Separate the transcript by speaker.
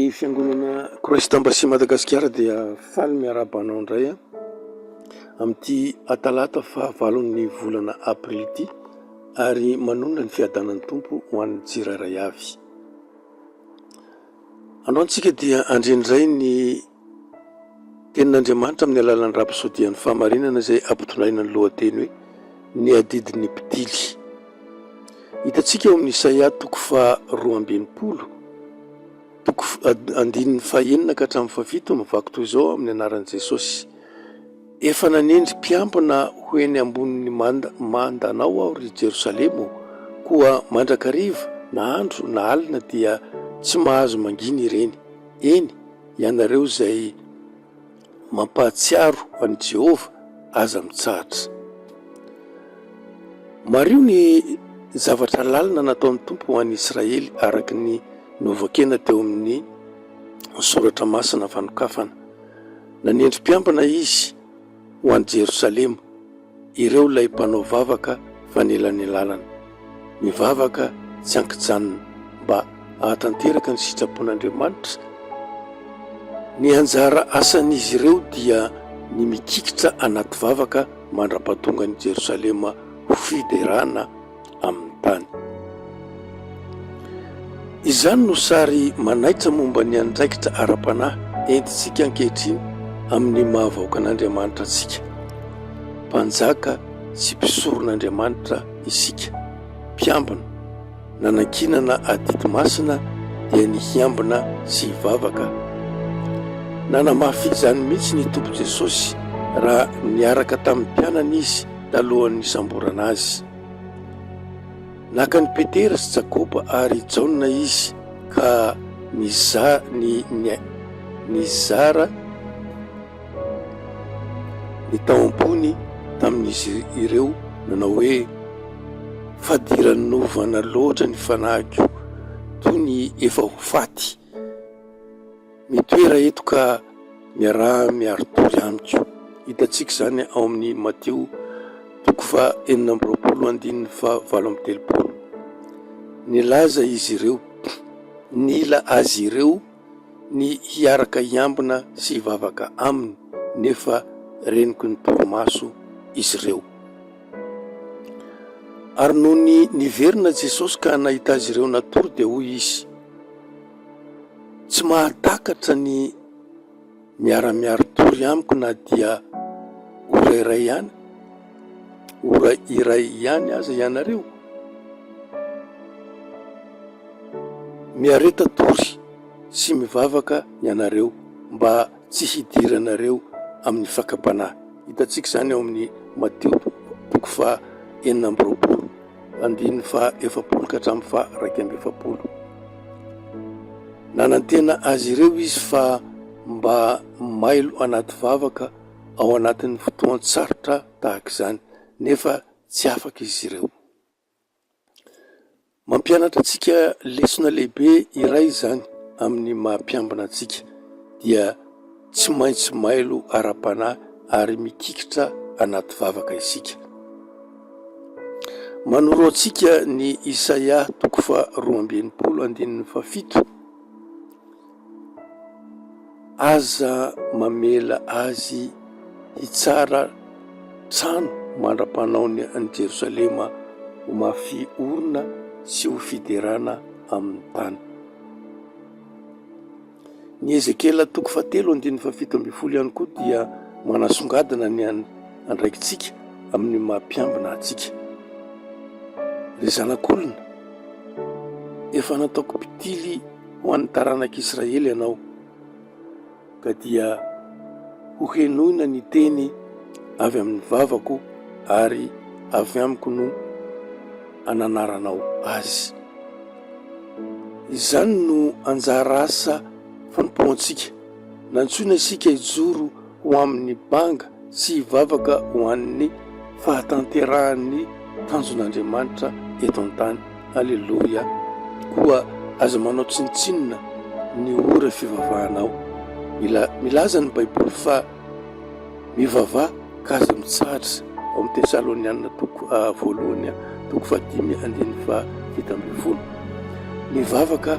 Speaker 1: Ny fiangonana Christ Embassy Madagasikara dia faly miarahaba anao indray amin'ity atalata fahavalon'ny volana aprily ity ary manonona ny fiadanan'ny Tompo ho an'ny tsirairay avy. Androany tsika dia handre indray ny tenin'Andriamanitra amin'ny alalan'ny rapsodian'ny fahamarinana izay ampitondraina ny lohateny hoe ny adidin'ny mpitily. Hitantsika ao amin'ny Isaia toko faha 62, toko andininy fahenina ka hatramin'ny fahafito mivaky toy izao amin'ny anaran'i Jesosy. Efa nanendry mpiambina ho eny ambonin'ny manda mandanao aho, ry Jerosalema ô, koa mandrakariva, na andro na alina, dia tsy mahazo mangina ireny. Eny, ianareo izay mampahatsiaro an'i Jehovah, aza mitsahatra. Mariho ny zavatra lalina nataon'ny Tompo ho an'i Israely araka ny novakena teo amin'ny soratra masina fanokafana. Nanendry mpiambina izy ho any Jerosalema, ireo ilay mpanao vavaka fanelanelanana, mivavaka tsy an-kijanona mba hahatanteraka ny sitrapon'Andriamanitra. Ny anjara asan'izy ireo dia ny mikikitra anaty vavaka mandra-pahatongan'i Jerosalema ho fiderana amin'ny tany. Izany no sary manaitra momba ny andraikitra ara-panahy entintsika ankehitriny amin'ny maha vahoakan'Andriamanitra antsika. Mpanjaka sy mpisoron'Andriamanitra isika, mpiambina, nanankinana adidy masina dia ny hiambina sy hivavaka. Nanamafy izany mihitsy ny Tompo Jesosy raha niaraka tamin'ny mpianany Izy talohan'ny nisamborana Azy. Naka an'i Petera sy Jakoba ary Jaona izy ka niza, ny, ny, nizara ny tao am-pony tamin'izy ireo, nanao hoe, Fadiranovana loatra ny fanahiko, toy ny efa ho faty. Mitoera eto ka miaraha miari-tory amiko. Hitantsika izany ao amin'ny Matio toko faha 26 andininy faha 38. Nilaza izy ireo, nila azy ireo ny hiaraka hiambina sy hivavaka aminy, nefa renoky ny torimaso izy ireo. Ary nony niverina Jesosy ka nahita azy ireo natory dia hoy Izy, Tsy mahatakatra ny miara-miari-tory amiko na dia ora iray ihany, ora iray ihany aza ianareo. Miareta tory sy mivavaka ianareo mba tsy hidiranareo amin'ny fakam-panahy. Hitantsika izany ao amin'ny Matio toko faha 26. Andininy faha 40 ka hatramin'ny faha 41. Nanantena azy ireo izy fa mba mailo anaty vavaka ao anatin'ny fotoan-tsarotra tahaka izany, nefa tsy afaka izy ireo. Mampianatra antsika lesona lehibe iray izany amin'ny maha mpiambina antsika, dia tsy maintsy mailo ara-panahy ary mikikitra anaty vavaka isika. Manoro antsika ny Isaia toko faha 62 andininy faha 7, Aza mamela azy hitsara trano mandra-panaony an'i Jerosalema ho mafy orina sy ho fiderana amin'ny tany. Ny Ezekiela toko fahatelo andininy fahafito ambin'ny folo ihany koa dia manasongadina ny andraikitsika amin'ny maha mpiambina antsika. Ry zanak'olona, efa nataoko mpitily ho an'ny taranak'Israely ianao, ka dia hohenoina ny teny avy amin'ny vavako ary avy amiko no ananaranao azy. Izany no anjara asa fanompoantsika. Nantsoina isika hijoro ho amin'ny banga sy hivavaka ho an'ny fahatanterahan'ny tanjon'Andriamanitra eto an-tany. Aleloia! Koa aza manao tsinontsinona ny ora fivavahanao. Mila milaza ny Baiboly fa mivavaha ka aza mitsahatra, ao amin'ny Tesaloniana toko voalohany toko fahadimy andininy faha 17. Mivavaka.